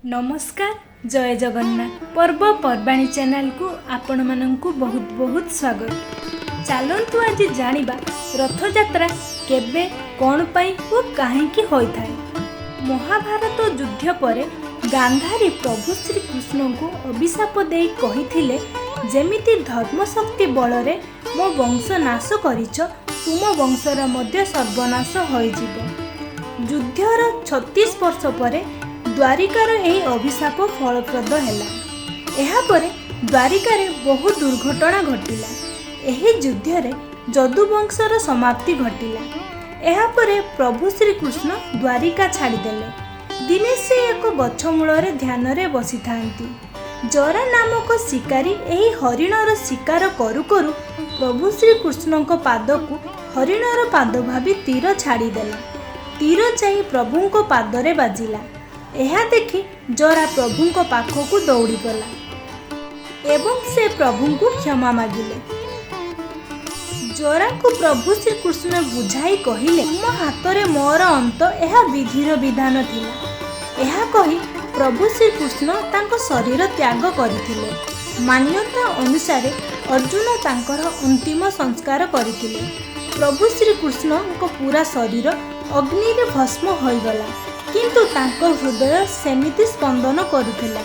ନମସ୍କାର, ଜୟ ଜଗନ୍ନାଥ। ପର୍ବପର୍ବାଣୀ ଚ୍ୟାନେଲକୁ ଆପଣମାନଙ୍କୁ ବହୁତ ବହୁତ ସ୍ୱାଗତ। ଚାଲନ୍ତୁ ଆଜି ଜାଣିବା ରଥଯାତ୍ରା କେବେ, କ'ଣ ପାଇଁ ଓ କାହିଁକି ହୋଇଥାଏ। ମହାଭାରତ ଯୁଦ୍ଧ ପରେ ଗାନ୍ଧାରୀ ପ୍ରଭୁ ଶ୍ରୀକୃଷ୍ଣଙ୍କୁ ଅଭିଶାପ ଦେଇ କହିଥିଲେ, ଯେମିତି ଧର୍ମଶକ୍ତି ବଳରେ ମୋ ବଂଶ ନାଶ କରିଛ, ତୁମ ବଂଶର ମଧ୍ୟ ସର୍ବନାଶ ହୋଇଯିବ। ଯୁଦ୍ଧର 36 ବର୍ଷ ପରେ ଦ୍ୱାରିକାର ଏହି ଅଭିଶାପ ଫଳପ୍ରଦ ହେଲା। ଏହାପରେ ଦ୍ୱାରିକାରେ ବହୁ ଦୁର୍ଘଟଣା ଘଟିଲା। ଏହି ଯୁଦ୍ଧରେ ଯଦୁବଂଶର ସମାପ୍ତି ଘଟିଲା। ଏହାପରେ ପ୍ରଭୁ ଶ୍ରୀକୃଷ୍ଣ ଦ୍ୱାରିକା ଛାଡ଼ିଦେଲେ। ଦିନେ ସେ ଏକ ଗଛ ମୂଳରେ ଧ୍ୟାନରେ ବସିଥାନ୍ତି। ଜରା ନାମକ ଶିକାରୀ ଏହି ହରିଣର ଶିକାର କରୁ କରୁ ପ୍ରଭୁ ଶ୍ରୀକୃଷ୍ଣଙ୍କ ପାଦକୁ ହରିଣର ପାଦ ଭାବି ତୀର ଛାଡ଼ିଦେଲା। ତୀର ଯାଇ ପ୍ରଭୁଙ୍କ ପାଦରେ ବାଜିଲା। ଏହା ଦେଖି ଜରା ପ୍ରଭୁଙ୍କ ପାଖକୁ ଦୌଡ଼ିଗଲା ଏବଂ ସେ ପ୍ରଭୁଙ୍କୁ କ୍ଷମା ମାଗିଲେ। ଜରାକୁ ପ୍ରଭୁ ଶ୍ରୀକୃଷ୍ଣ ବୁଝାଇ କହିଲେ, ତୁମ ହାତରେ ମୋର ଅନ୍ତ, ଏହା ବିଧିର ବିଧାନ ଥିଲା। ଏହା କହି ପ୍ରଭୁ ଶ୍ରୀକୃଷ୍ଣ ତାଙ୍କ ଶରୀର ତ୍ୟାଗ କରିଥିଲେ। ମାନ୍ୟତା ଅନୁସାରେ ଅର୍ଜୁନ ତାଙ୍କର ଅନ୍ତିମ ସଂସ୍କାର କରିଥିଲେ। ପ୍ରଭୁ ଶ୍ରୀକୃଷ୍ଣଙ୍କ ପୁରା ଶରୀର ଅଗ୍ନିରେ ଭସ୍ମ ହୋଇଗଲା, କିନ୍ତୁ ତାଙ୍କ ହୃଦୟ ସେମିତି ସ୍ପନ୍ଦନ କରୁଥିଲା।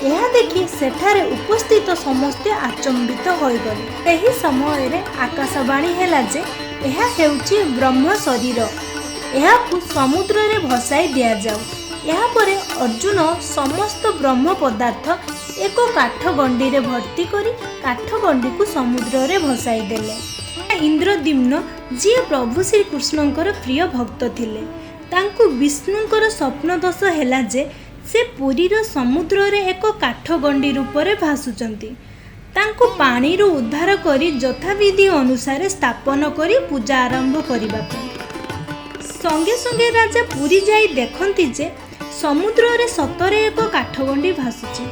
ଏହା ଦେଖି ସେଠାରେ ଉପସ୍ଥିତ ସମସ୍ତେ ଆଚମ୍ବିତ ହୋଇଗଲେ। ସେହି ସମୟରେ ଆକାଶବାଣୀ ହେଲା ଯେ ଏହା ହେଉଛି ବ୍ରହ୍ମ ଶରୀର, ଏହାକୁ ସମୁଦ୍ରରେ ଭସାଇ ଦିଆଯାଉ। ଏହାପରେ ଅର୍ଜୁନ ସମସ୍ତ ବ୍ରହ୍ମ ପଦାର୍ଥ ଏକ କାଠ ଗଣ୍ଡିରେ ଭର୍ତ୍ତି କରି କାଠ ଗଣ୍ଡିକୁ ସମୁଦ୍ରରେ ଭସାଇ ଦେଲେ। ଇନ୍ଦ୍ରଦ୍ୟୁମ୍ନ, ଯିଏ ପ୍ରଭୁ ଶ୍ରୀକୃଷ୍ଣଙ୍କର ପ୍ରିୟ ଭକ୍ତ ଥିଲେ, ତାଙ୍କୁ ବିଷ୍ଣୁଙ୍କର ସ୍ୱପ୍ନ ଦୋଷ ହେଲା ଯେ ସେ ପୁରୀର ସମୁଦ୍ରରେ ଏକ କାଠ ଗଣ୍ଡି ରୂପରେ ଭାସୁଛନ୍ତି। ତାଙ୍କୁ ପାଣିରୁ ଉଦ୍ଧାର କରି ଯଥାବିଧି ଅନୁସାରେ ସ୍ଥାପନ କରି ପୂଜା ଆରମ୍ଭ କରିବା ପାଇଁ। ସଙ୍ଗେ ସଙ୍ଗେ ରାଜା ପୁରୀ ଯାଇ ଦେଖନ୍ତି ଯେ ସମୁଦ୍ରରେ ସତରେ ଏକ କାଠଗଣ୍ଡି ଭାସୁଛି।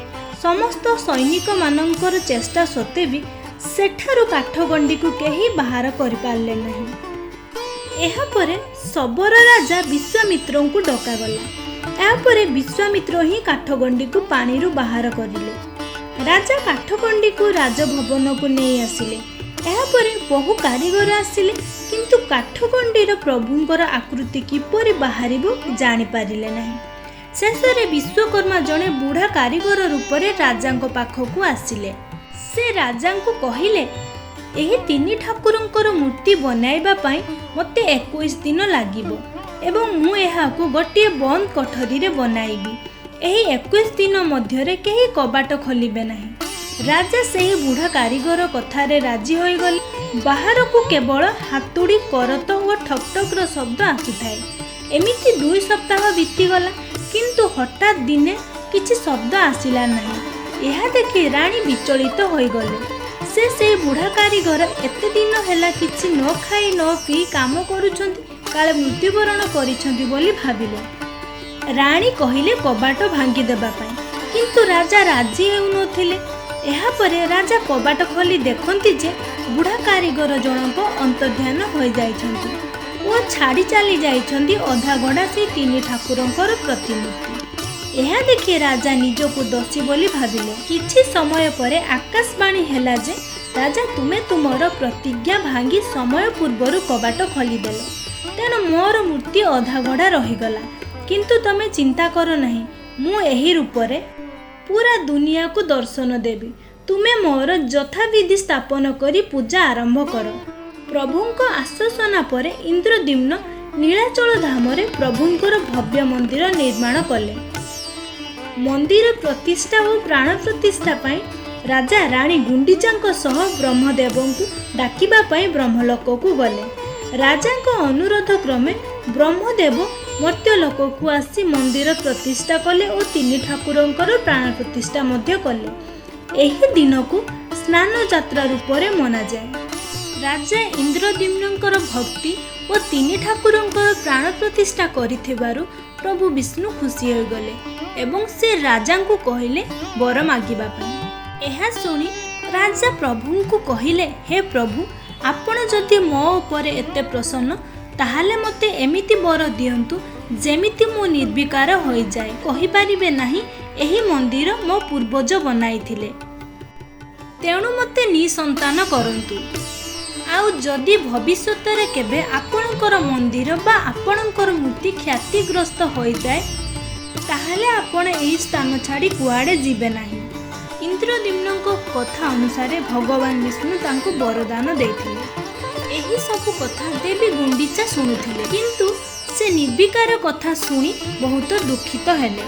ସମସ୍ତ ସୈନିକମାନଙ୍କର ଚେଷ୍ଟା ସତ୍ତ୍ୱେ ବି ସେଠାରୁ କାଠଗଣ୍ଡିକୁ କେହି ବାହାର କରିପାରିଲେ ନାହିଁ। ଏହାପରେ ଶବର ରାଜା ବିଶ୍ୱାମିତ୍ରଙ୍କୁ ଡକାଗଲା। ଏହାପରେ ବିଶ୍ୱାମିତ୍ର ହିଁ କାଠଗଣ୍ଡିକୁ ପାଣିରୁ ବାହାର କରିଲେ। ରାଜା କାଠଗଣ୍ଡିକୁ ରାଜଭବନକୁ ନେଇ ଆସିଲେ। ଏହାପରେ ବହୁ କାରିଗର ଆସିଲେ, କିନ୍ତୁ କାଠଗଣ୍ଡିର ପ୍ରଭୁଙ୍କର ଆକୃତି କିପରି ବାହାରିବ ଜାଣିପାରିଲେ ନାହିଁ। ଶେଷରେ ବିଶ୍ୱକର୍ମା ଜଣେ ବୁଢ଼ା କାରିଗର ରୂପରେ ରାଜାଙ୍କ ପାଖକୁ ଆସିଲେ। ସେ ରାଜାଙ୍କୁ କହିଲେ, ଏହି ତିନି ଠାକୁରଙ୍କର ମୂର୍ତ୍ତି ବନାଇବା ପାଇଁ ମୋତେ 21 ଦିନ ଲାଗିବ ଏବଂ ମୁଁ ଏହାକୁ ଗୋଟିଏ ବନ୍ଦ କୋଠରୀରେ ବନାଇବି। ଏହି 21 ଦିନ ମଧ୍ୟରେ କେହି କବାଟ ଖୋଲିବେ ନାହିଁ। ରାଜା ସେହି ବୁଢ଼ା କାରିଗର କଥାରେ ରାଜି ହୋଇଗଲେ। ବାହାରକୁ କେବଳ ହାତୁଡ଼ି, କରତ ଓ ଠକ୍ ଠକ୍ର ଶବ୍ଦ ଆସୁଥାଏ। ଏମିତି 2 ସପ୍ତାହ ବିତିଗଲା, କିନ୍ତୁ ହଠାତ୍ ଦିନେ କିଛି ଶବ୍ଦ ଆସିଲା ନାହିଁ। ଏହା ଦେଖି ରାଣୀ ବିଚଳିତ ହୋଇଗଲେ। ସେ ସେଇ ବୁଢ଼ା କାରିଗର ଏତେ ଦିନ ହେଲା କିଛି ନ ଖାଇ ନ ପିଇ କାମ କରୁଛନ୍ତି, କାଳେ ମୃତ୍ୟୁବରଣ କରିଛନ୍ତି ବୋଲି ଭାବିଲେ। ରାଣୀ କହିଲେ କବାଟ ଭାଙ୍ଗିଦେବା ପାଇଁ, କିନ୍ତୁ ରାଜା ରାଜି ହେଉନଥିଲେ। ଏହାପରେ ରାଜା କବାଟ ଖୋଲି ଦେଖନ୍ତି ଯେ ବୁଢ଼ା କାରିଗର ଜଣକ ଅନ୍ତର୍ଧ୍ୟାନ ହୋଇଯାଇଛନ୍ତି ଓ ଛାଡ଼ି ଚାଲି ଯାଇଛନ୍ତି ଅଧାଗଢ଼ା ସେଇ ତିନି ଠାକୁରଙ୍କର ପ୍ରତିମୂର୍ତ୍ତି। ଏହା ଦେଖି ରାଜା ନିଜକୁ ଦୋଷୀ ବୋଲି ଭାବିଲେ। କିଛି ସମୟ ପରେ ଆକାଶବାଣୀ ହେଲା ଯେ ରାଜା, ତୁମେ ତୁମର ପ୍ରତିଜ୍ଞା ଭାଙ୍ଗି ସମୟ ପୂର୍ବରୁ କବାଟ ଖୋଲିଦେଲ, ତେଣୁ ମୋର ମୂର୍ତ୍ତି ଅଧାଗଢ଼ା ରହିଗଲା। କିନ୍ତୁ ତମେ ଚିନ୍ତା କର ନାହିଁ, ମୁଁ ଏହି ରୂପରେ ପୁରା ଦୁନିଆକୁ ଦର୍ଶନ ଦେବି। ତୁମେ ମୋର ଯଥାବିଧି ସ୍ଥାପନ କରି ପୂଜା ଆରମ୍ଭ କର। ପ୍ରଭୁଙ୍କ ଆଶ୍ୱାସନା ପରେ ଇନ୍ଦ୍ରଦ୍ୟୁମ୍ନ ନୀଳାଚଳ ଧାମରେ ପ୍ରଭୁଙ୍କର ଭବ୍ୟ ମନ୍ଦିର ନିର୍ମାଣ କଲେ। ମନ୍ଦିର ପ୍ରତିଷ୍ଠା ଓ ପ୍ରାଣ ପ୍ରତିଷ୍ଠା ପାଇଁ ରାଜା ରାଣୀ ଗୁଣ୍ଡିଚାଙ୍କ ସହ ବ୍ରହ୍ମଦେବଙ୍କୁ ଡାକିବା ପାଇଁ ବ୍ରହ୍ମଲୋକକୁ ଗଲେ। ରାଜାଙ୍କ ଅନୁରୋଧ କ୍ରମେ ବ୍ରହ୍ମଦେବ ମର୍ତ୍ତ୍ୟଲୋକକୁ ଆସି ମନ୍ଦିର ପ୍ରତିଷ୍ଠା କଲେ ଓ ତିନି ଠାକୁରଙ୍କର ପ୍ରାଣ ପ୍ରତିଷ୍ଠା ମଧ୍ୟ କଲେ। ଏହି ଦିନକୁ ସ୍ନାନ ଯାତ୍ରା ରୂପରେ ମନାଯାଏ। ରାଜା ଇନ୍ଦ୍ରଦ୍ୟୁମ୍ନଙ୍କର ଭକ୍ତି ଓ ତିନି ଠାକୁରଙ୍କର ପ୍ରାଣ ପ୍ରତିଷ୍ଠା କରିଥିବାରୁ ପ୍ରଭୁ ବିଷ୍ଣୁ ଖୁସି ହୋଇଗଲେ ଏବଂ ସେ ରାଜାଙ୍କୁ କହିଲେ ବର ମାଗିବା ପାଇଁ। ଏହା ଶୁଣି ରାଜା ପ୍ରଭୁଙ୍କୁ କହିଲେ, ହେ ପ୍ରଭୁ, ଆପଣ ଯଦି ମୋ ଉପରେ ଏତେ ପ୍ରସନ୍ନ, ତାହେଲେ ମୋତେ ଏମିତି ବର ଦିଅନ୍ତୁ ଯେମିତି ମୁଁ ନିର୍ବିକାର ହୋଇଯାଏ, କହିପାରିବେ ନାହିଁ ଏହି ମନ୍ଦିର ମୋ ପୂର୍ବଜ ବନାଇଥିଲେ, ତେଣୁ ମୋତେ ନିଃସନ୍ତାନ କରନ୍ତୁ। ଆଉ ଯଦି ଭବିଷ୍ୟତରେ କେବେ ଆପଣଙ୍କର ମନ୍ଦିର ବା ଆପଣଙ୍କର ମୂର୍ତ୍ତି କ୍ଷତିଗ୍ରସ୍ତ ହୋଇଯାଏ, ତାହେଲେ ଆପଣ ଏହି ସ୍ଥାନ ଛାଡ଼ି କୁଆଡ଼େ ଯିବେ ନାହିଁ। ଇନ୍ଦ୍ରଦ୍ୟୁମ୍ନଙ୍କ କଥା ଅନୁସାରେ ଭଗବାନ ବିଷ୍ଣୁ ତାଙ୍କୁ ବରଦାନ ଦେଇଥିଲେ। ଏହି ସବୁ କଥା ଦେବୀ ଗୁଣ୍ଡିଚା ଶୁଣୁଥିଲେ, କିନ୍ତୁ ସେ ନିର୍ବିକାର କଥା ଶୁଣି ବହୁତ ଦୁଃଖିତ ହେଲେ।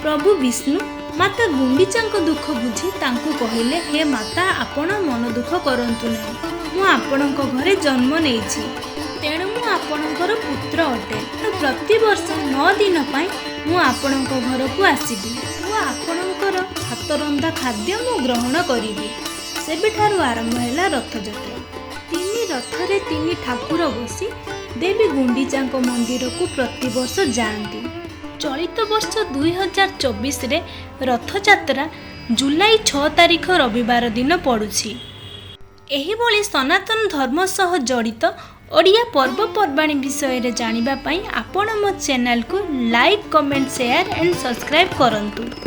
ପ୍ରଭୁ ବିଷ୍ଣୁ ମାତା ଗୁଣ୍ଡିଚାଙ୍କ ଦୁଃଖ ବୁଝି ତାଙ୍କୁ କହିଲେ, ହେ ମାତା, ଆପଣ ମନ ଦୁଃଖ କରନ୍ତୁ ନାହିଁ। ମୁଁ ଆପଣଙ୍କ ଘରେ ଜନ୍ମ ନେଇଛି, ତେଣୁ ମୁଁ ଆପଣଙ୍କର ପୁତ୍ର ଅଟେ। ପ୍ରତିବର୍ଷ 9 ଦିନ ପାଇଁ ମୁଁ ଆପଣଙ୍କ ଘରକୁ ଆସିବି ଓ ଆପଣଙ୍କର ହାତରନ୍ଧା ଖାଦ୍ୟ ମୁଁ ଗ୍ରହଣ କରିବି। ସେବେଠାରୁ ଆରମ୍ଭ ହେଲା ରଥଯାତ୍ରା। ତିନି ରଥରେ ତିନି ଠାକୁର ବସି ଦେବୀ ଗୁଣ୍ଡିଚାଙ୍କ ମନ୍ଦିରକୁ ପ୍ରତିବର୍ଷ ଯାଆନ୍ତି। ଚଳିତ ବର୍ଷ 2024ରେ ରଥଯାତ୍ରା ଜୁଲାଇ 6 ତାରିଖ ରବିବାର ଦିନ ପଡ଼ୁଛି। ଏହିଭଳି ସନାତନ ଧର୍ମ ସହ ଜଡ଼ିତ ଓଡ଼ିଆ ପର୍ବପର୍ବାଣୀ ବିଷୟରେ ଜାଣିବା ପାଇଁ ଆପଣ ମୋ ଚ୍ୟାନେଲକୁ like, comment, share and subscribe କରନ୍ତୁ।